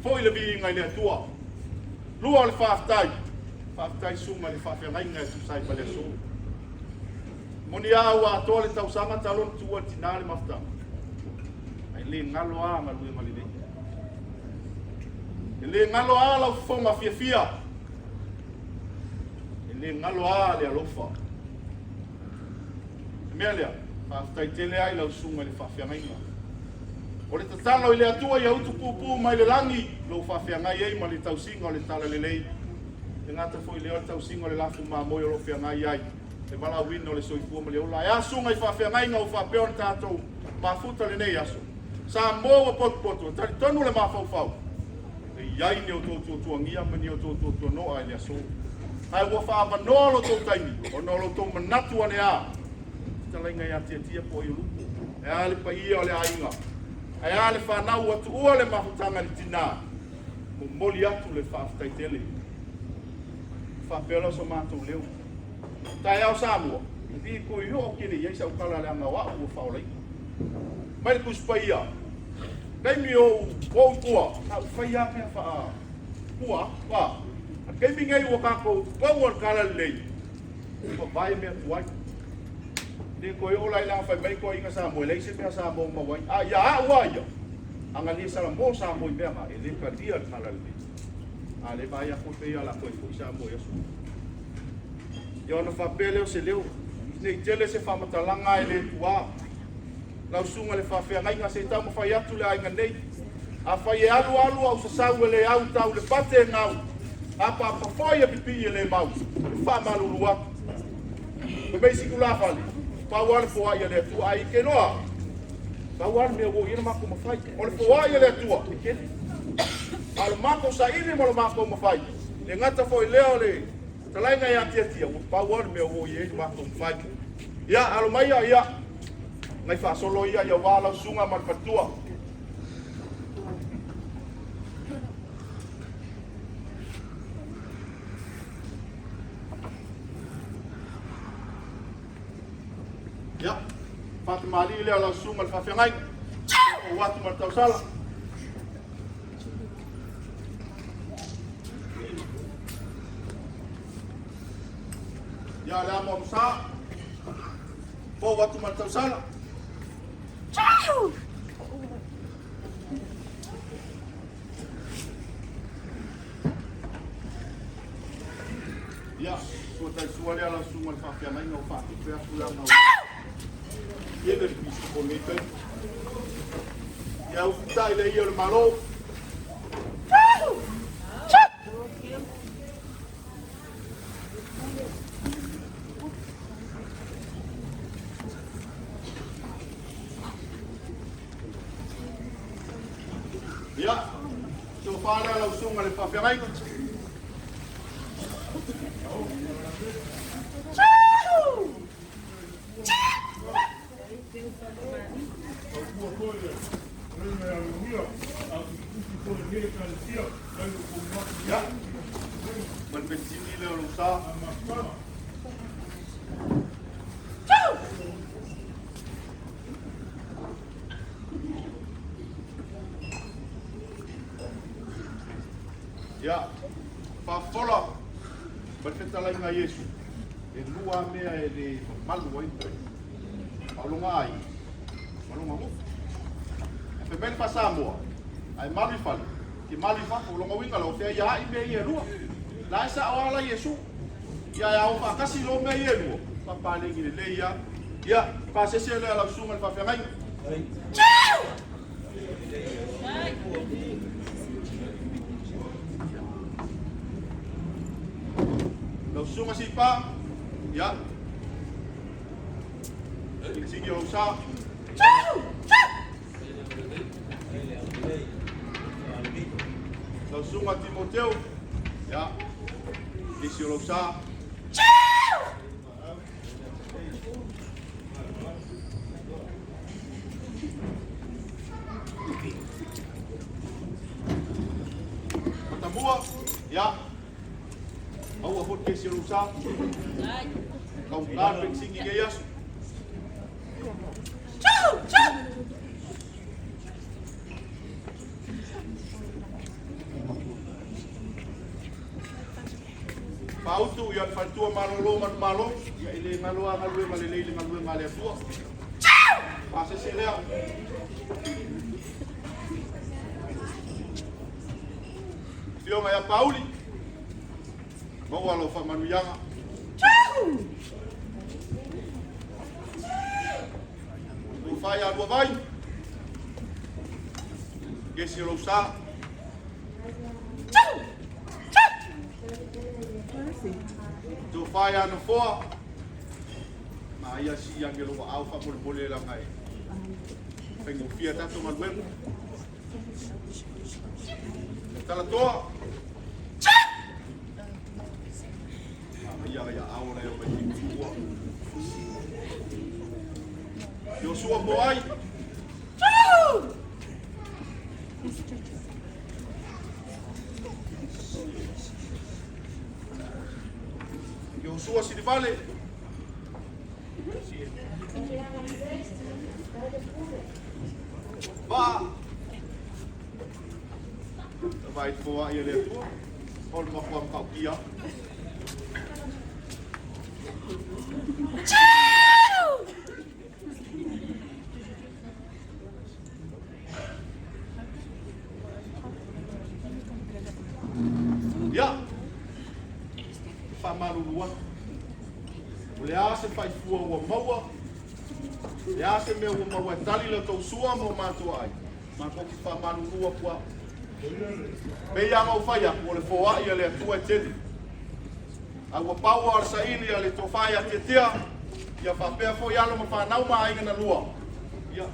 Foi le viiga i le Atua. Lua o le faafetai. Faafetai Susuga i le faafeagaiga e tusa ai ma le aso. Moni a ua atoa le tausaga talu ona tuua e le tinā le mafutaga, ae le galo a galuega lelei. E le galo a lau fofoga fiafia. E le galo a le alofa. Le mea lea, faafetai tele a i lau susuga i le faafeagaiga. O le tatalo i le Atua ia utu puupuu mai le lagi lou faafeagai ai ma le tausiga o le Talalelei. E gata foi i lea o le tausiga o le lafu mamoe o lo o feagai ai le valaauina o le soifua ma le ola. Ae a susuga i faafeagaiga ua faapea ona tatou mafuta lenei aso? Samoa ua potopoto, e talitonu le mafaufau e i ai ni outou tuatuagia ma ni outou tuatuanoa i le aso. Ae ua faaavanoa lo outou taimi ona o lo outou manatu ane a fetalaiga ia Tiatia po o Iolupo. Ae a le paia o le aiga? Ae a le fanau ua tuua le mafutaga i le tina? Momoli atu le faafetai tele. Faapea lea o so matou leo. Taeao Samoa, e le toe oo tele i ai sau tala leaga o au ua faaolaina. Mai le Tusi Paia, taimi o ou o i tua, sa ou fai lava mea faa tua, a. A le taimi nei ua tatou pau o le talalelei, ua mavae mea tuai. E le toe oo la i leaga fai mai toeaiina Samoa, e leai se mea Samoa o maua ai. A ia au lava ia, a na le salamo Samoa i mea na, e le talia le talalelei. A le vaai atu pei o le a toe foi Samoa i aso. Ia ona faapea lea o se leo, ne i tele se faamatalaga e le tuā. Lau susuga i le faafeagaiga se i taumafai atu le aiga nei. Afai e alu alu au sasau e le au tau le pate e gau, apaapa foi e pipii e le mau, e faamalulu atu. Fai mai isi tulafale, pau lava le foai a le Atua, ae ike loa, pau lava le mea ua oo i ai le matou mafai. O le foai a le Atua, e tele. A o le matou saili ma le matou mafai, le gata foi lea o le Fetalaiga ia Tiatia, ua pau lava le mea ua oo i ai le matou mafai. Ia, alo maia, ia, nai faasolo ia, ia aua lau susuga ma le faletua. Ia, faatamalii lea o lau susuga i le faafeagaiga. Ou atu ma le tausala. Ia, le amo amusa. Pou atu ma le tausala. Ia, sua tai sua lea lau susuga i le faafeagaiga ua faatupe atu le ana tele le pisipo nei taimi. Ia, ufitai le ia o le Malo. Ia, tofa lea lau susuga i le faafeagaiga. Ia, ma le penisini lea o lou sa. Ia, faafofola ma le fetalaiga a Iesu, e lua lava mea e le mamalu ai le a o lona aiga ma lona nuu. Ae fai mai le faa-Samoa, a e malu i fale, e te malu i fafo. O lona uiga la, o fea ia ai mea ia e lua? La e sao lava la Iesu. Ia e ao faatasi loa mea ia e lua, faapaleni lelei lava. Ia, pasese lea lau susuga i le faafeagaiga. Lau susuga Sipa, ia, sigisigi o lou sa. Lau susuga Timoteo, ia, nisi o lou sa. Matamua, ia, maua foi le kesi o lou sa. Taugata le penisini i lenei aso. Faautu ia le faletua malolo manumalo, ia e le galo lava galuega lelei i le galuega a le Atua. Pasese lea. Afioga ia Pauli, maua lau faamanuiaga. Tofa ia Luavai, kesi o lou sa. Tofa ia Nofoa, ma ia si ane lou aao faamolemole laga e faigofie tatou galuega. Talatoa. Ia ia ao le mai tua. Iosua Moai. Iosua Silivale. Ba. Vai foa ia le Atua. O le mafua makaukia. Ia, e faamalulu atu. O le a se faifua ua maua, o le a se mea ua maua e tali la outou sua ma o matou aai, matou te faamalulu atu lava. Pei lava ona ou fai atu, o le foai a le Atua e tele. A ua pau lava o le saili a le tofa ia Tiatia, ia faapea foi alo ma fanau ma aiga na lua. Ia,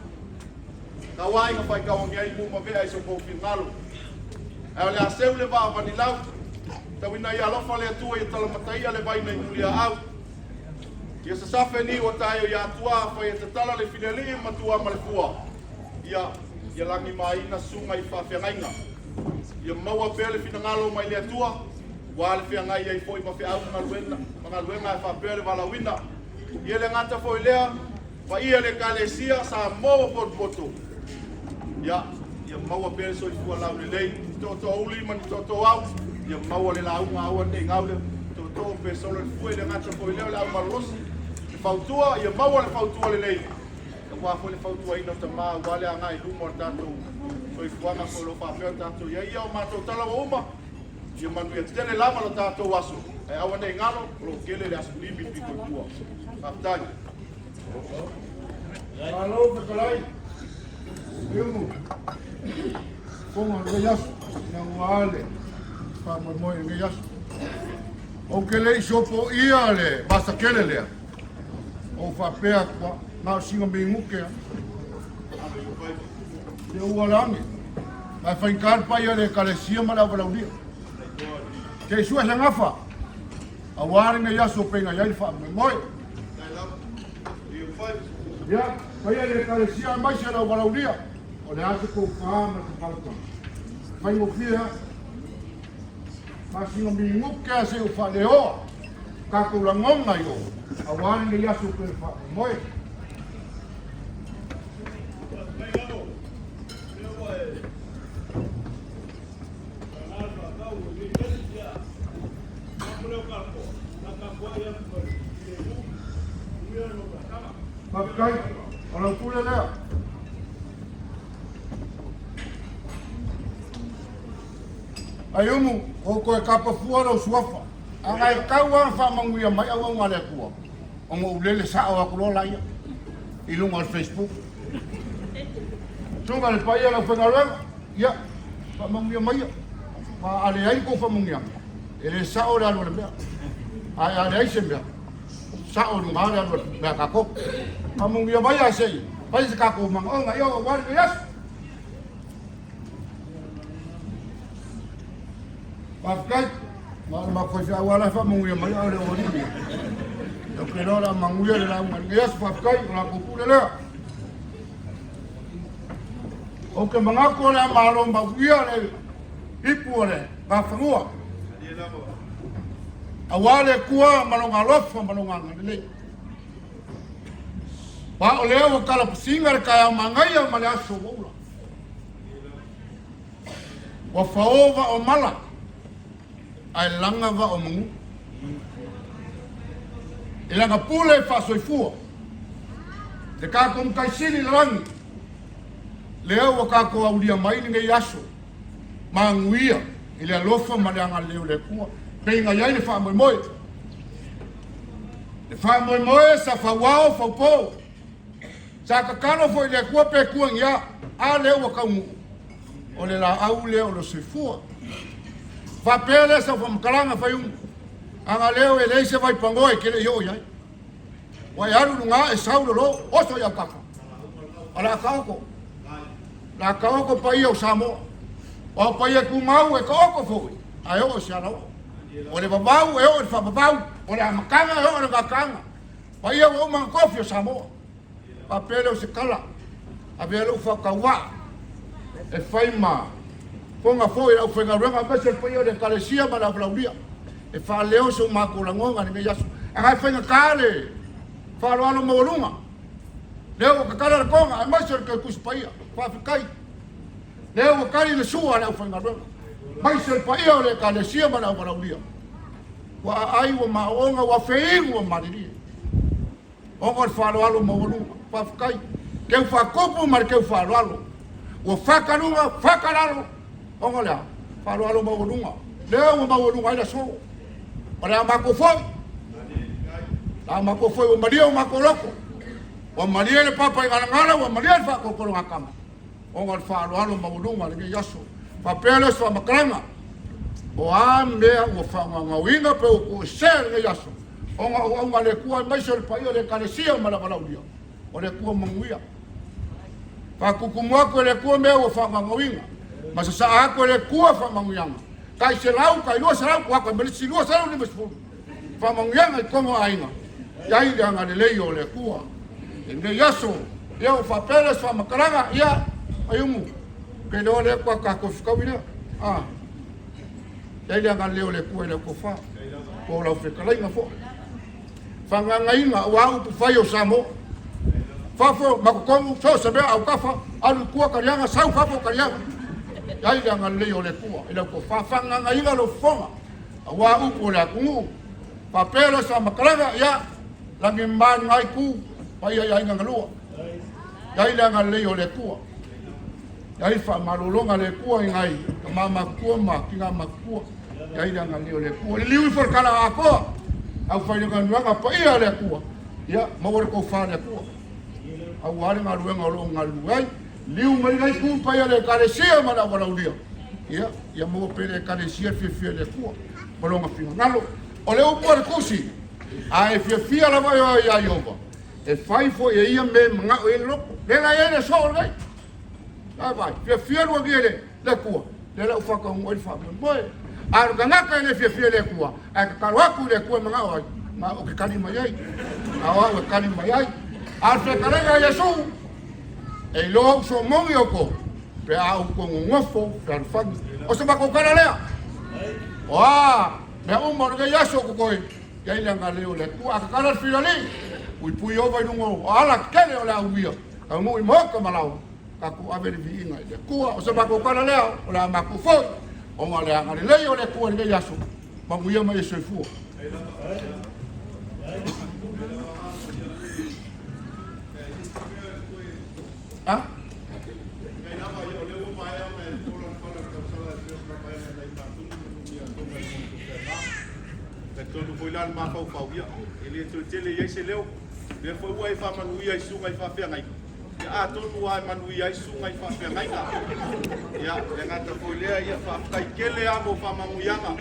tau aiga faitau age ai mu ma vea i so tou finagalo. Ae o le a seu le vaa o Vanilau, tau ina ia alofa le Atua ia talamataia le vai nai Muliaau. Ia sasafe niu o taeo ia Atua, fai e tatala le filialii ma tua ma le fua. Ia, ia lagimaina susuga i faafeagaiga. Ia maua pea le finagalo mai le Atua, ua le feagai ai foi ma feau ma galuega, ma galuega e faapea le valaauina. Ia le gata foi lea, paia le Ekalesia, Samoa ua potopoto. Ia, ia maua pea le soifua laulelei, ni tootoouli ma ni tootooau, ia maua le lauga aua ne i gau le tootoo pe solo le fue, le gata foi lea o le au malolosi. Le fautua, ia maua le fautua lelei, aua foi le fautuaina o tama aua le agai i luma o le tatou soifuaga foi o lo o faapea ona tatou i ai. Ia, o matou tala ua uma, ia manuia tele lava lo tatou aso, ae aua ne i galo, o lo o kele le aso limi pito i tua. Faafetai. Malo fetalai. Iumu. Fofoga o lenei aso. Ina ua a le faamoemoe i lenei aso. Ou te le i sopoia le masakele lea. Ou faapea atu a, na o sina minute a. Se ua lagi. Ma e faigata le paia o le Ekalesia ma le auvalaulia. Se i sue se gafa, aua lenei aso pei ona i ai le faamoemoe. Ia, paia i le Ekalesia aemaise le auvalaulia, o le a se tofa ma se fautuaga. Faigofie lava. Masina minute lava se i ou faaleoa tatou lagona i o, aua lenei aso pei o le faamoemoe. Faafetai, o lau pule lea. Aiumu, ua toe tapa fua lou suafa. Ana e tau lava faamanuia mai auauna a le Atua, ona ou lele sao atu loa laia i luga o le Facebook. Susuga i le paia o le aufaigaluega, ia, faamanuia maia. Ma a leai ni tou faamanuiaga, e le sao le alu a le mea. Ae a leai se mea, sao i luga le alu a le mea a tatou. Faamanuia maia se i fai se tatou manaoga, ia aua lenei aso. Faafetai. Ma o le matou faifeau lava la e faamanuia mai a o le aualii. Ou te iloa o le a manuia le lauga i lenei aso. Faafetai, o la outou pule lea. Ou te manatu o le a malo mauia le ipu o le Nafanua. Aua le Atua ma lona alofa ma lona agalelei. Ma o lea ua talapasina le taeao manaia ma le aso ua ula. Ua fao vaa o mala, ae laga vaa o manu. I lana pule faasoifua, le tatou Matai Sili i le lagi, lea ua tatou aulia mai lenei aso manuia i le alofa ma le agalelei o le Atua, pei ona i ai le faamoemoe. Le faamoemoe sa fauao faupo, sa tatalo foi i le Atua pe tua ni a, a lea ua taunuu, o le laau lea o le soifua. Faapea lea sau faamatalaga Faiumu, ana leo e leai se vaipanoa e te le i oo i ai. Ua e alu i luga e sau lolo, oso i autafa. O le a taoto. O le a taoto paia o Samoa. O au paia tumau e taoto foi, ae oo i se alaoo. O le vavau e oo i le faavavau, o le amataga e oo i le gataaga. Paia ua uma ona tofi o Samoa. Faapea lea o se tala, avea lou faatauvaa e fai ma fofoga foi i le aufaigaluega aemaise le paia o le Ekalesia ma le Auvalaulia e faaleo so matou lagona i lenei aso. Ae faigata le faaaloalo maualuga lea ua tatala le toga aemaise o le toe Tusi Paia. Faafetai. Lea ua tali le sua a le aufaigaluega aemaise le paia o le Ekalesia ma le Auvalaulia. Ua aai, ua maoona, ua feinu, ua malilie. Ona o le faaaloalo maualuga. Faafetai. Keu faatupu ma le keu faaaloalo. Ua fakaluga, fakalalo. Ona o le a? Faaaloalo maualuga. Lea ua maualuga ai le aso. O le a matou foi. O le a matou foi ua malie o matou loto. Ua malie le papa i galagala, ua malie le faatolotologatama. Ona o le faaaloalo maualuga i lenei aso. Faapea lea o se faamatalaga, o a mea ua faagaogaoina pe ua tuuesea i lenei aso, ona o auaunaga a le Atua aemaise o le paia o le Ekalesia ma le valaaulia, o le Atua manuia. Faatutumu atu e le Atua mea ua faagaogaoina, ma sasaa atu e le Atua faamanuiaga, tai 100, tai 200, tuu atu ai ma le isi 250 faamanuiaga i totonu o aiga, i ai le agalelei o le Atua. I lenei aso, ia ua faapea lea o se faamatalaga, ia, Ayumu, ke iloa lea tua tatou fetaui lea. Ah, i ai le agalelei o le Atua i lau tofa, po o lau fetalaiga foi. Faagaagaina aua upu fai o Samoa. Fafo ma totonu, so o se mea autafa, alu i tua taliaga, sau fafo taliaga. I ai le agalelei o le Atua i lau tofa, faagaagaina lou fofoga aua upu o le atunuu. Faapea lea o se faamatalaga, ia, lagi ma lena itu, paia i aiga na lua. I ai le agalelei o le Atua. I ai le faamalologa a le Atua i nai tama matutua ma tina matutua. I ai le agalelei o le Atua. Liliu ifo le tala atoa, aufaigaluega paia a le Atua, ia maua le tofa a le Atua aua le galuega o lo o galulue ai. Liu mai lenei itu paia le Ekalesia ma le auvalaulia, ia, ia maua pea le Ekalesia le fiafia i le Atua ma lona finagalo. O le upu a le Tusi, a e fiafia lava oe iā Ieova, e fai foi e ia mea e manao i ai le loto. Lea la e i ai le aso o lenei. A vai, fiafia luagia i le le Atua, lea la ua faataunuu ai le faamoemoe. A o le tagata e le fiafia i le Atua, ae tatalo atu i le Atua e manao ai, ma ou te tali mai ai. A o au e tali mai ai. A o le fetalaiga a Iesu, e iloa ou somogi outou, pe a outou nonofo fealofani. O se matou tala lea. O a mea uma o lenei aso totoe, i ai le agalelei o le Atua. A tatala le filalii, puipui ova i luga o ala tetele o le a uia, taunuu i maota ma laoa, tatou ave le viiga i le Atua. O se matou tala lea, o le a matou foi, ona o le agalelei o le Atua i lenei aso, manuia ma ia soifua. Ha? Talitonu foi la le mafaufau, ia, e le toe tele i ai se leo. Lea foi ua e faamanuia i susuga i faafeagaiga, ia atonu lava e manuia ai susuga i faafeagaiga. Ia, le gata foi lea, ia faafetai tele lava mo faamanuiaga.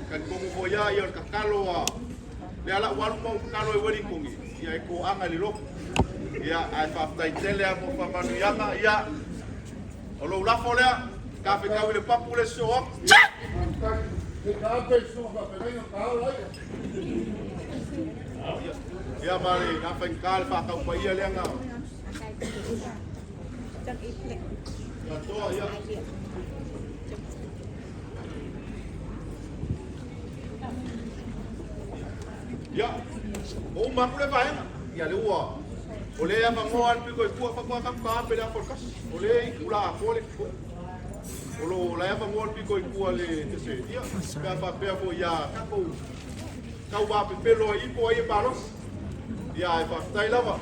Talitonu foi lava, ia o le tatalo a lea la ua alu ma ou tatalo e Ueligitone, ia e toaga i le lotu. Ia, ae faafetai tele lava mo faamanuiaga. Ia, o lou lafo lea, ta fetau i le papu le sosoo atu. Ia ma le na faigata le faataupaia lea na Katoa, ia. Ia, ua uma atu le vaega. Ia, lea ua, o lea e avanoa lava le pito i tua, faatoa tatou taape le afa o le tasi. O lea e itula atoa le O lo o la e avanoa le pito i tua le, se, ia, pe a faapea foi ia tatou. tau vapepelo ai i po o ai e malosi. Ia ae faafetai lava.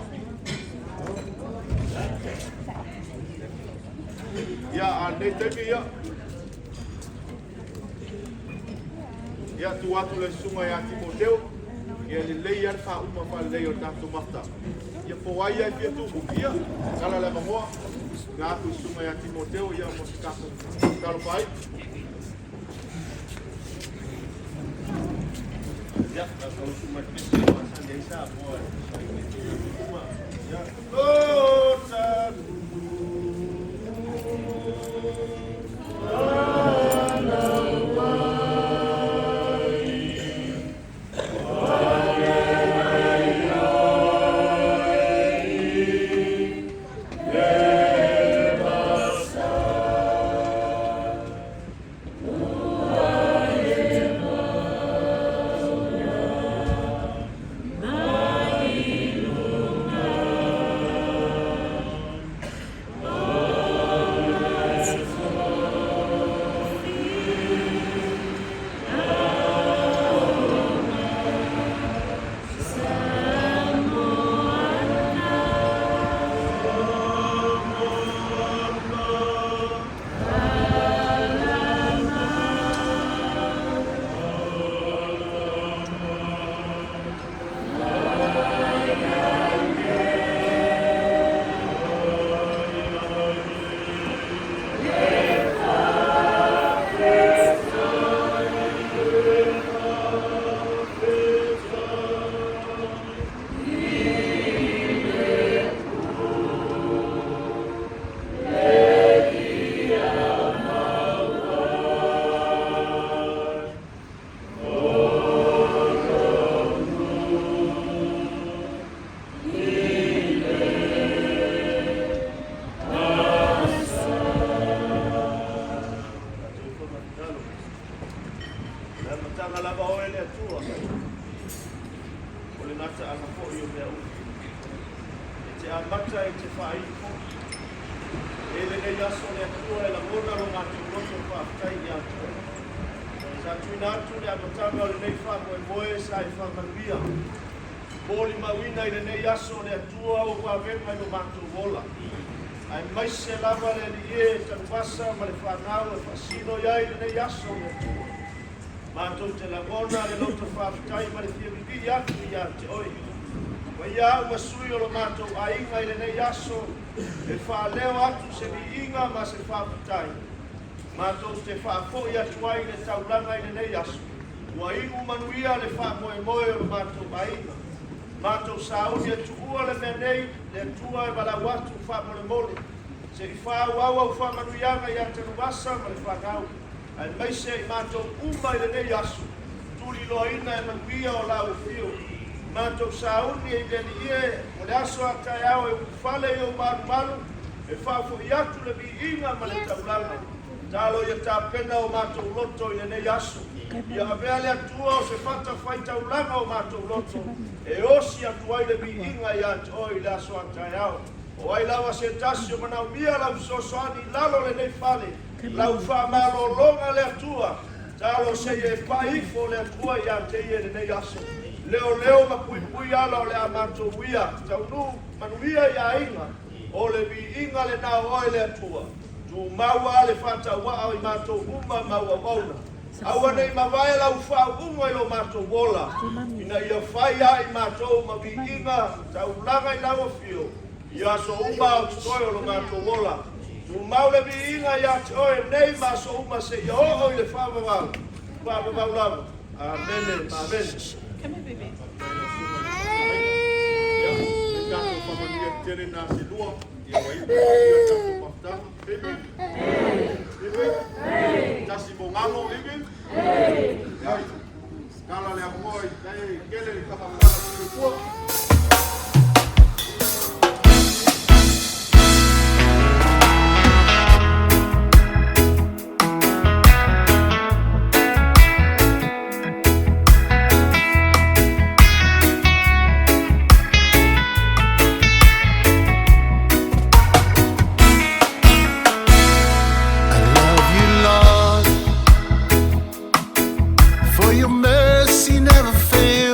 Ia a lenei taimi ia. Ia tuu atu le susuga ia Timoteo. Ia lelei lava le faauma faalelei o le tatou mafutaga. Ia po o ai lava e fia tumuli, ia tatala le avanoa. Tuuina atu i le susuga ia Timoteo ia mo se tatou tatalo faaiu. Ia, tatou usu mai le pese e masani ai Samoa e tusa ai ma le tulaga uma. Ia, o Tatou Tatalo. O le amataga lava oe le Atua, o le gataaga foi o mea uma. E te amata e te faaiu foi. E lenei aso le Atua e lagona lo matou loto faafetai ia te oe. Sa tuuina atu le amataga o lenei faamoemoe sa e faamanuia. Molimauina i lenei aso le Atua ou avega i lo matou ola. Aemaise lava le Alii e Tanuvasa ma le fanau e faasino i ai lenei aso le Atua. Matou te lagona le loto faafetai ma le fia vivii atu ia te oe. Paia au ma sui o lo matou aiga i lenei aso e faaleo atu se viiga ma se faafetai. Matou te faafoi atu ai le taulaga i lenei aso. Ua iu manuia le faamoemoe o lo matou aiga. Matou sauni e tuua le mea nei, le Atua e valaau atu faamolemole, se i faaauau au faamanuiaga ia Tanuvasa ma le fanau, aemaise i matou uma i lenei aso, tuliloaina e manuia o lau afio. Matou sauni e i le Alii e, o le aso a taeao e ulufale i ou malumalu, e faafoi atu le viiga ma le taulaga. Talo ia tapena o matou loto i lenei aso. Ia avea le Atua o se fata faitaulaga o matou loto e osi atu ai le viiga ia te oe i le aso a taeao. O ai lava se tasi o manaomia lau fesoasoani i lalo o lenei fale, lau faamalologa le Atua, talo se i e pai ifo le Atua ia te ia i lenei aso. Leoleo ma puipui ala o le a matou uia, taunuu manuia i aiga, o le viiga lena o oe le Atua. Tumau lava le faatauaa i matou uma ma au auauna. Aua ne i mavae lau faauuga i lo matou ola, ina ia fai lava i matou ma viiga taulaga i lau afio i aso uma a o totoe o lo matou ola. Tumau le viiga ia te oe nei ma aso uma seia oo i le faavavau, faavavau lava. Amene ma amene. Come here, baby. Ia, se i tatou faamanuia tetele na se lua, ia ua iu manuia le tatou mafutaga. Amen. Amen. Tasi mo galo. Amen. Ia, tala le avanoa i tai kele le tafa o le I love you, Lord, for your mercy never fails.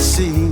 Si.